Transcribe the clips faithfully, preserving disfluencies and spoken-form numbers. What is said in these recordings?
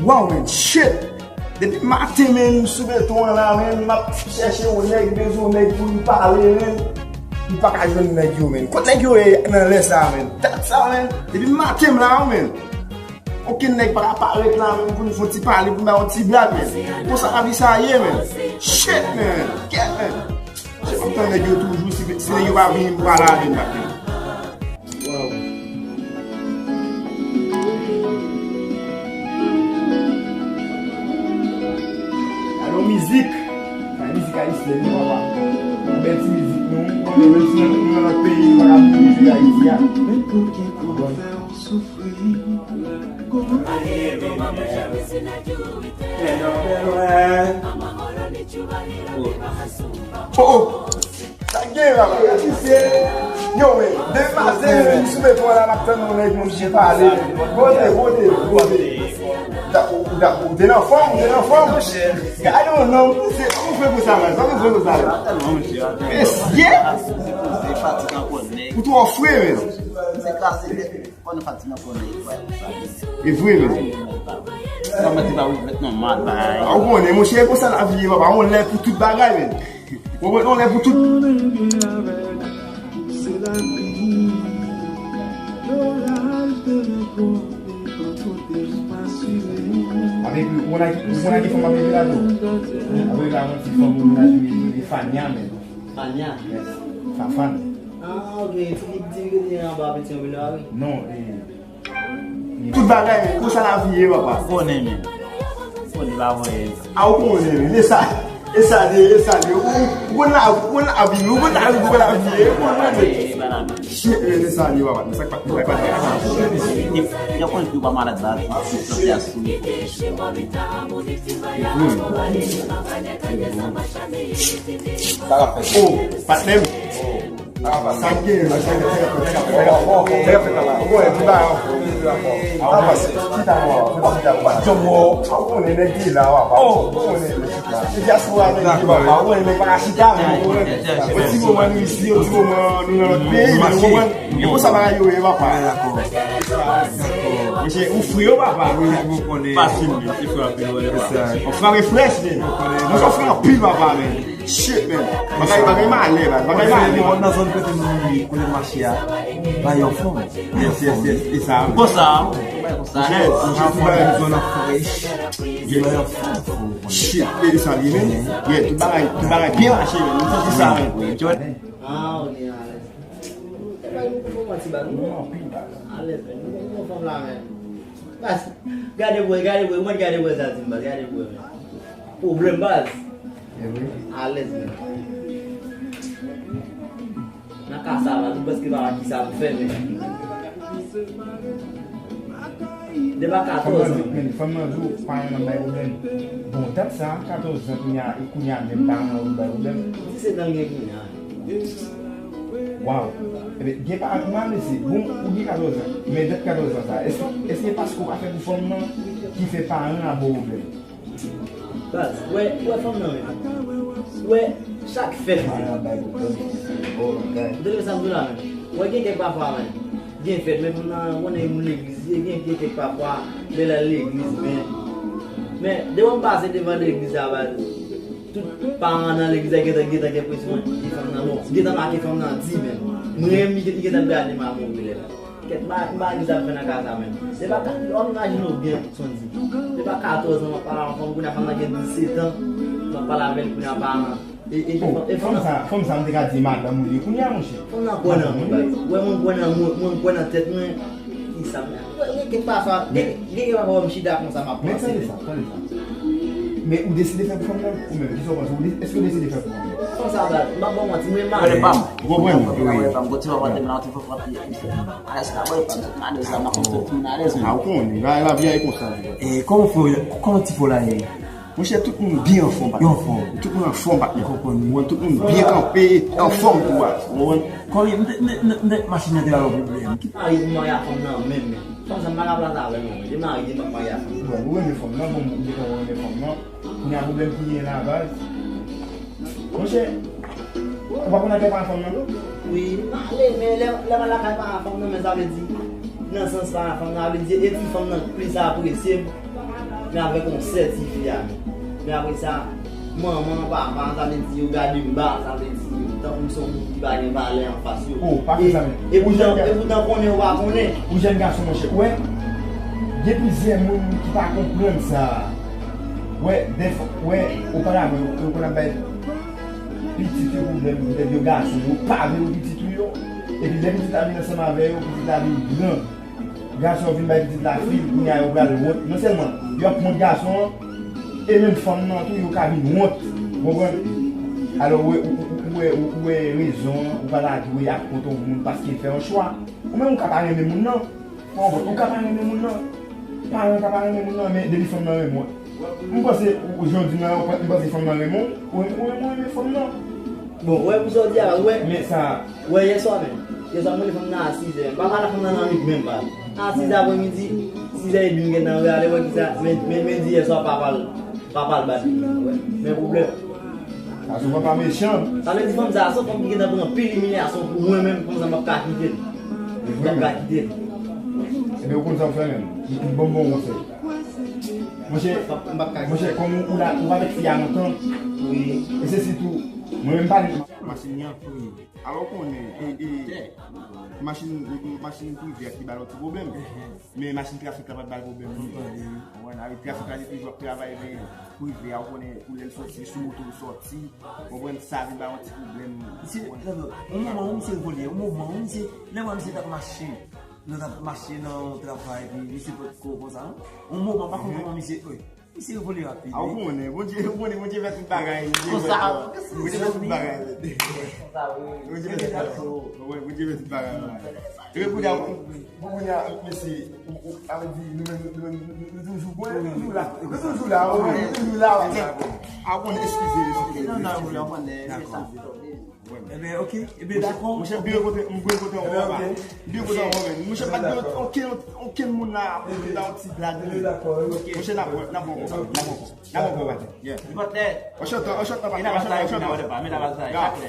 Wow, man, shit! Depi maten, man, m sou beton an la, man, m ap chèche yon nèg, bezwen yon nèg pou m pale, man. M pa ka jwenn nèg yo, man. Kot nèg yo ye nan lè sa, man? Dat sa, man. Depi maten m la, man. Okenn nèg pa ka parèt la, man, pou n fè yon ti pale, pou n bay yon ti blag, man. Konsa lavi sa ye, man. Shit, man. Kèt, man. Se kontan nèg yo toujou, si, si nèg yo pa vini, m pral ale m pa vini. Wow. Gade yon mizik. Gade mizik ayisyèn, nou papa. Yon bèl ti mizik, nou. Nou konnen menm si nou nan lòt peyi, nou pa ka mizik Ayiti a. Men pou ki konn fè w soufri. Oh, oh. Sa gen la, la, ti se. Yo, men, depi maten, men, m sou beton la, m ap tann yon nèg, moun ki pale. Bote, bote, bote. Da, ou, ou da, ou te nan fòm, ou te nan fòm. Gade yon nonm, ti se, ou fre konsa, men, sa ou fre konsa, men. Mesye! Ou twò fre, men. Fò nou fatig nan konnen, e vre, men. Sa mwen di pa ou vèt nòmal, bay. A, ou konnen, monchè, e konsa lavi ye, papa. Yon lè pou tout bagay, men. Ou konprann, yon lè pou tout. Avèk li, ou konn a ki, ou konn a ki fanm ap rele la, tou? Ap rele la, yon ti fanm, ou menaj li, li Fania, men. Fania? Yes. Fafan. Ah, ok. Ti, ti, ti, anba peti anpil la, wi. Non, e, Tout bagay, men, konsa lavi ye, papa. Ou konnen, men. Ou konnen pa voye. A, ou konnen, men. E sa, e sa de, e sa de. Ou, ou konn la, ou konn lavi, ou konn lavi, ou konn lavi ye, ou konnen, men. Shit, men, e sa de, papa. Men sa k pa, sa k pa. Yo konn di w pa malad, baz. Sante a sou. Sa k ap fèt? Oh, patnè m. Sa k gen, sa k gen, sa k ap fèt la? Ou konnen, tout bagay anfòm. Anfòm, chita la, papa. Ou konnen nèg ki la, papa. Ou konnen nèg ki la. Se dyaspora nèg ki, papa. Ou konnen nèg pa ka chita, men ou konnen. Yon ti moman nou isi, yon ti moman nou nan lòt peyi, men ou konprann. E konsa bagay yo ye, papa. Mesye, ou fre yo, papa. Fasil, men. Ou frape fresh, men. Ou frape anpil, papa, men. Shit, man. Bagay, bagay malè, man. Bagay malè. Mwen nan zòn kote nou ye, kote mache a. Bay anfòm. Yes, yes, yes. E sa. Konsa. Konsa. Yes. Mwen jan fò menm zòn an frèch. Bay anfòm. Shit, e sa li menm. Yeah, tout bagay, tout bagay byen mache, man. Mwen santi sa, man. Ah, on est à l'aise. E pa nou pou manti, baz. Nou anpil, baz. Alèz, men. Nou, nou, nou, fanm la, men. Baz, gade bwè, gade bwè, mwen gade bwè sa di m, baz, gade bwè, men. Pwoblèm, baz. E wi. Alèz, men. Nan ka sa, baz, ou prèske pa wè kisa m fè, men. Depi katòz an. Fanm nan di w, men, fanm nan di w, paran l ap bay pwoblèm. Bon, dat sa, katòz an, kounye a, e kounye a, menm paran l ap bay pwoblèm. Disèt an l gen kounye a. Waw. Ebyen, gen pa, mwen, mesye, bon, ou gen katòz an, men dat katòz an sa, èske, èske paske w pa fè pou fanm nan ki fè paran an ap ba w pwoblèm? Baz, wè, wè fanm nan menm. Wè, chak fèt. Paran an bay pwoblèm. Ou tande sa m di w la menm? Wè, gen kèk pafwa menm. Gen fèt, men fanm nan, ou konnen moun legliz ye, gen, gen kèk pafwa, lè l al legliz, men. Men, depi m pase devan legliz la, baz, tout paran nan legliz la gentan, gentan gen presyon, e fanm nan, bon, gentan make fanm nan di, men. Mwen, li gentan gade m a move lè la. Kèt, m pa, m pa gen sa m fè nan ka sa, men. Se pa ka, w ap imajine w byen, Sondy. Se pa katòz an, m ap pale a yon fanm, kounye a fanm nan gen disèt an, m ap pale avè l, kounye a paran. E, e, e fanm sa, fanm sa, m te ka di madanm ou li ye kounye a, monchè. Fanm nan kwè nan mwen, baz. Wè, mwen kwè nan mwen, mwen kwè nan tèt mwen. Ki sa, men. Wè, wè, kèk pafwa, gen, gen, gen pafwa, m chita konsa, m ap panse. Men tande sa, tande sa. Men ou deside fè pou fanm nan, ou menm, kisa w panse? Ou de-, èske ou deside fè pou fanm nan? Fanm sa, baz, m p ap ba w manti, mwen mare. Ou konprann? Wi. Alèz la, mwen pa sot malèz la, m ap sot malèz, men. A, ou konnen, la, lavi a e konsa. E, kòman fò, kòman ti fò la ye? Monchè, tout moun byen anfòm, patnè. Yo anfòm. Tout moun anfòm, patnè. Ou konprann? Mwen, tout moun byen kanpe, anfòm tou a. Ou konprann? Kòman, m te, m te, m te, m te, machin nan te ba yo pwoblèm. Ki mari pou mari a fanm nan menm, men. Fanm sa, m pa ka plante avè l, non. Li mari, li pa mari a fanm. Bon, ou renmen fanm nan, bon, ou gentan renmen fanm nan. Kounye a pwoblèm ki gen la, baz. Monchè, ou pa konn atè paran fanm nan, non? Wi, m ale, men lè, lè m al lakay paran fanm nan, men sa vle di, nan sans paran fanm nan, sa vle di, e ti fanm nan k plis apresye m. Men avèk yon sèl tifi a. Men apre sa, manman, papa, sa vle di yo gade m ba, sa vle di tankou m se yon moun ki pa gen valè anfas yo. Oh, pa fè sa, men. E poutan, e poutan konnen ou pa konnen. Ou jèn gason, monchè. Ou wè, gen plizyè moun ki pa konprann sa. Ou wè, dèfwa, ou wè, oparavan, yo, yo konn ap bay pitit yo pwoblèm, poutèt yo gason, yo pa vle yo pitit ou yo. Epi lè pitit la vin ansanm avè yo, pitit la vin gran. Gason yo vin bay pitit la fil, kounye a yo pral wont. Non sèlman, yo ap wont gason an, e menm fanm nan tou, yo ka vin wont. Ou konprann? Alò, ou wè, ou, ou, ou wè, ou, ou wè rezon an, ou pa ta dwe ap wont yon moun paske l fè yon chwa. Ou menm ou ka pa renmen moun nan. Ou konprann? Ou ka pa renmen moun nan. Paran ka pa renmen moun nan, men depi fanm nan renmen w. M panse, ou, ou jan w di m nan, m panse fanm nan renmen w, ou renmen, ou renmen, ou renmen fanm nan. Bon, wè, pou sa w di a, wè. Men sa, Wè, yèswa menm. Yèswa, m rele fanm nan a sizè. M pa pale ak fanm nan nan mit menm pa. A sizè aprèmidi, sizè epi m gentan rale, wè kisa, men, men, men di yèswa papa l, papa l bat li, wè. Men pwoblèm. Sa se papa mechan. Sa vle di fanm sa, se yon fanm ki gentan pran anpil imilyasyon pou mwen menm, fanm sa m p ap ka kite l. M p ap ka kite l. Ebyen, ou konn sa w fè menm. M, m ban w bon konsèy. Monchè, m p ap ka kite l. Monchè, kòm ou, ou la, ou avèk fi a lontan, wi, e se sitou, mwen menm pale. Machin li an fri. Alò, w konnen, e, e, machin, machin prive a ki ba l yon ti pwoblèm. Men machin trafik la pa t ba l pwoblèm non. Ou konprann? Avèk trafik la, depi jou ap travay, men prive a, ou konnen, pou lè l soti, sou moto l soti. Ou konprann? Sa vin ba l yon ti pwoblèm. Misye, yon moman, wi, misye vole, yon moman, wi, misye, lè mwen, misye t ap mache, nou t ap mache nan yon travay, epi misye pot ko konsa, non? Yon moman, pa konn kòman misye, wi. Misye vole rapid, wi. A, ou konnen, Bondye, ou konnen, Bondye fè tout bagay. Konsa, Bondye fè tout bagay. Konsa, wi. Bondye fè tout bagay. Wi, Bondye fè tout bagay. Epi kounye a, kounye a, mesye, ou, ou, sa vle di, nou menm, nou menm, nou, nou toujou, nou toujou la. Nou toujou la, wi, nou toujou la, wi. A, ou konnen, eskize, eskize. Non, non, ou konnen, dakò. Ebyen, ok. Ebyen, dakò. Monchè, m byen kontan, m byen kontan wè w, papa. M byen kontan wè w, men. Monchè, pa gen okenn, okenn moun la pou vin ba yon ti blag. Monchè, n ap wè, n ap wè w, n ap wè w, n ap wè w, papa. Enchanté, enchanté, papa. Enchanté, enchanté.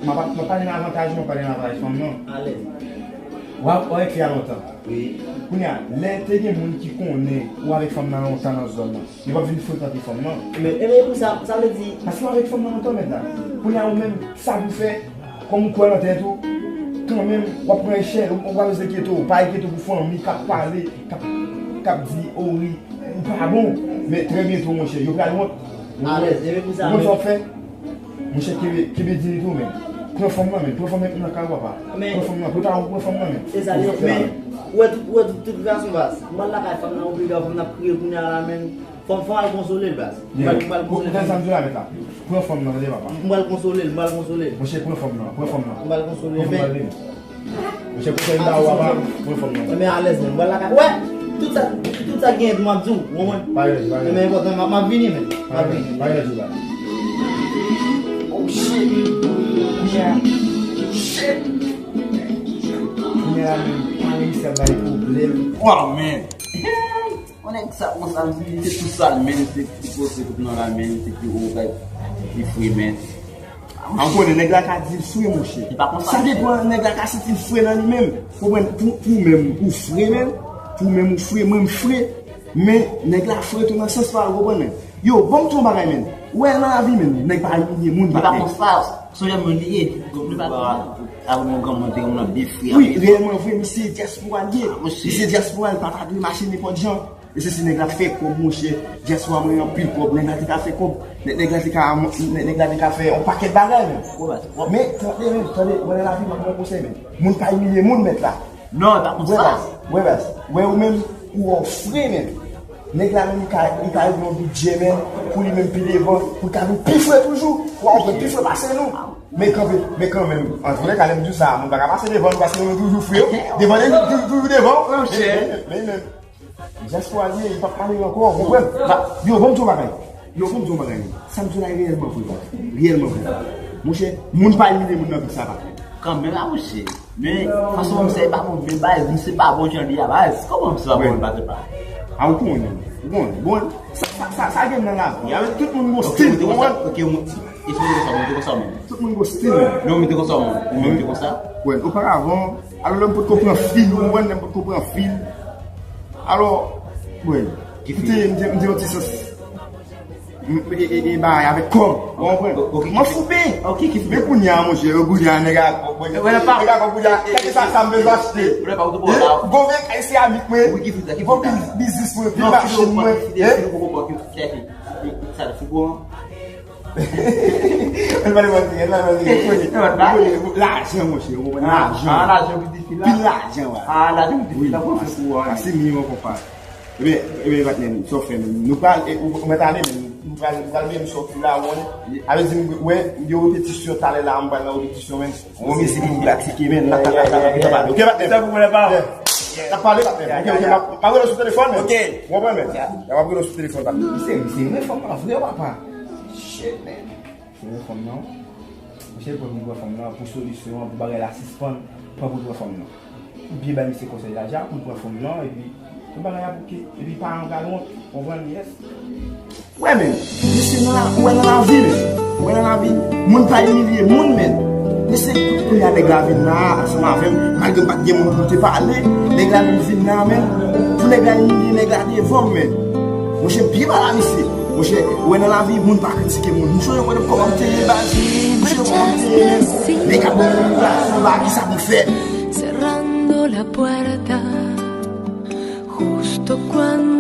M ap, m ap pale nan avantaj mwen, pale nan avantaj fanm nan. Alèz. W ap, w avèk fi a lontan. Wi. Kounye a, lè te gen moun ki konnen ou avèk fanm nan lontan nan zòn nan, li p ap vin frekante fanm nan. Men, e men pou sa, sa vle di. Paske w avèk fanm nan lontan, mèt la. Kounye a, ou menm, sa pou fè, kòm ou kwè nan tèt ou, kanmenm, w ap pran echèl, ou, ou pa bezwen enkyete w, pa enkyete w pou fanmi k ap pale, k ap, k ap di, o wi, ou pa bon. Men trè byento, monchè, yo pral wont. Alèz, e men pou sa menm. Ou konn sa w ap fè? Monchè, kenbe, kenbe diyite w, men. Pran fanm nan, men. Pran fanm nan nan kay ou, papa. Pran fanm nan. Prepare w pou pran fanm nan, men. Se sa, men, ou wè tout, ou wè tout, tout gason baz. M al lakay fanm nan, oblije fanm nan ap kriye kounye a la, men. Fò, fò m al konsole l, baz. M al, m al konsole l. Ou konn sa m di w la, mèt la? Pran fanm nan, tande, papa. M al konsole l, m al konsole l. Monchè, pran fanm nan, pran fanm nan. M al konsole l, men. Monchè, konsèy m ba ou a, pa pran fanm nan. Men alèz, men. M al lakay. Wè, tout sa, tout sa gen, m ap di w, ou konprann? Pa rele, pa rele. Men enpòtan, m ap, m ap vini, men. M ap vini. Pa rele, pa rele. Oh, shit. Yeah. Shit. Kounye a, men, pa reyisi ap bay pwoblèm. Wow, man. Yon nèg sa konsa, li te tou sal, men li te tou pose tout nan la, men li te pi wo, li fre, men. An konnen, nèg la ka di l fre, monchè. Li pa konsa, monchè. Sa depann, nèg la ka santi l fre nan li menm. Konprann, pou, pou ou menm, ou fre, men. Pou ou menm, ou fre, mwen, m fre. Men, nèg la fre tou nan sans pa l, konprann, men. Yo, ban m di w yon bagay, men. Ou wè, nan lavi, men, nèg pa imilye moun, patnè. Li pa konsa, se yon moun li ye. Li pa konsa. Avè yon granmoun, te yon moun byen fre. Wi, reyèlman vre, misye dyaspora l ye. Misye dyaspora l, pa ta dwe mache nenpòt jan. E se si nèg la fè kòb, monchè. Dyaspora mwen anpil kòb. Nèg la te ka fè kòb. Nèg, nèg la te ka, nèg, nèg la te ka fè yon pakèt bagay, men. Men, tande, men, tande, mwen nan lavi, m ap ba w konsèy, men. Moun pa imilye moun, mèt la. Non, e pa konsa. Wè, baz. Wè, baz. Wè, ou menm, ou wè w fre, men. Nèg la, menm, li ka, li ka regle yon bidjè, men, pou li menm pi devan, pou l ka vin pi fre toujou. Wè, ou pran pi fre pase nou. Men kanpe, men kanmenm, antouka, lè m di w sa, moun pa ka pase devan nou, paske nou toujou fre, wi. Devan, nou toujou, toujou devan. Men, men, men, men. Dyaspora li ye, li p ap pale ankò, ou konprann? Yo, ban m di w yon bagay. Yo, ban m di w yon bagay. Sa m di w la, e reyèlman vre, baz. Reyèlman vre. Monchè, moun pa imilye moun nan vi sa, pa. Kanmenm, a, monchè. Men, fason misye pa bon, men, baz, misye pa bon jan li a, baz. Kòman misye pa bon, baz, pa? A, ou konnen, ou konnen. Bon, sa, sa, sa, sa gen nan lavi. Avèk tout moun gon stil, ou konprann? Ok, ou, e se konsa, ou te konsa, ou menm. Tout moun gon stil, men. Non, ou te konsa, ou menm. Ou menm te konsa. Wè, oparavan, Alò, lè m potko pran fil, ou konprann, lè m potko pran fil. Alò, wè, M te, m te, m te yon ti sans. M, e, e, e, bagay avèk kòb. Ou konprann? Ok. Mwen fou pen. Ok, ki fou. Men kounye a, monchè, yo kounye a, nèg a, nèg a kòb kounye a. Kèlkeswa sa m bezwen achte. Gwo vye kay seramik mwen. Gwo biznis mwen, pi machin mwen. Sa fou. Mwen pale mwen, mwen pale mwen. Lajan, monchè, ou konprann? Lajan. Ah, lajan ki difi la. Pil lajan, wè. Ah, lajan ki difi la, pou fou, wè. Pase minimòm konpa. Ebyen, ebyen, patnè m, sa w fè menm? Nou pral, e, ou, ou mèt ale menm. Nou pral, nou pral menm sòti la, wè. Avè di, m, wè, yo repetisyon talè la, m pral nan repetisyon menm. Yon mizik pou m pratike, menm. La, la, la, la, la, la, la. Ok, patnè m. Sa pou mwen, pa. Yeah. N ap pale, patnè m. Ok, ok, m ap, m ap rele w sou telefòn, menm. Ok. Ou konprann, menm? Yeah. M ap rele w sou telefòn, patnè m. Misye, misye, men fòm nan vre, papa. Shit, man. Se yon fòm nan. Misye pran pou pran fanm nan, pou solisyon an, pou bagay la sispann, pran pou pran fanm nan. Ou byen bay misye konsèy la deja, pou l pran fanm nan, epi tout bagay ap oke. Epi paran pral wont, konprann, yes. Wè, men, mesye, nan la, ou wè nan lavi, men. Ou wè nan lavi, moun pa imilye moun, men. Mesye, kounye a nèg la vin la, ansanm avè m, malgre m pa t gen moun pou m te pale, nèg la menm vin la, men. Pou nèg la imilye nèg la devan m, men. Monchè, byen pale a misye. Monchè, ou wè nan lavi, moun pa kritike moun. M sonje mwen kòman m te ye, baz. M sonje kòman m te ye, men. Nèg ap ban m moun la, anba, kisa pou fè? Cerrando la puerta, justo cuando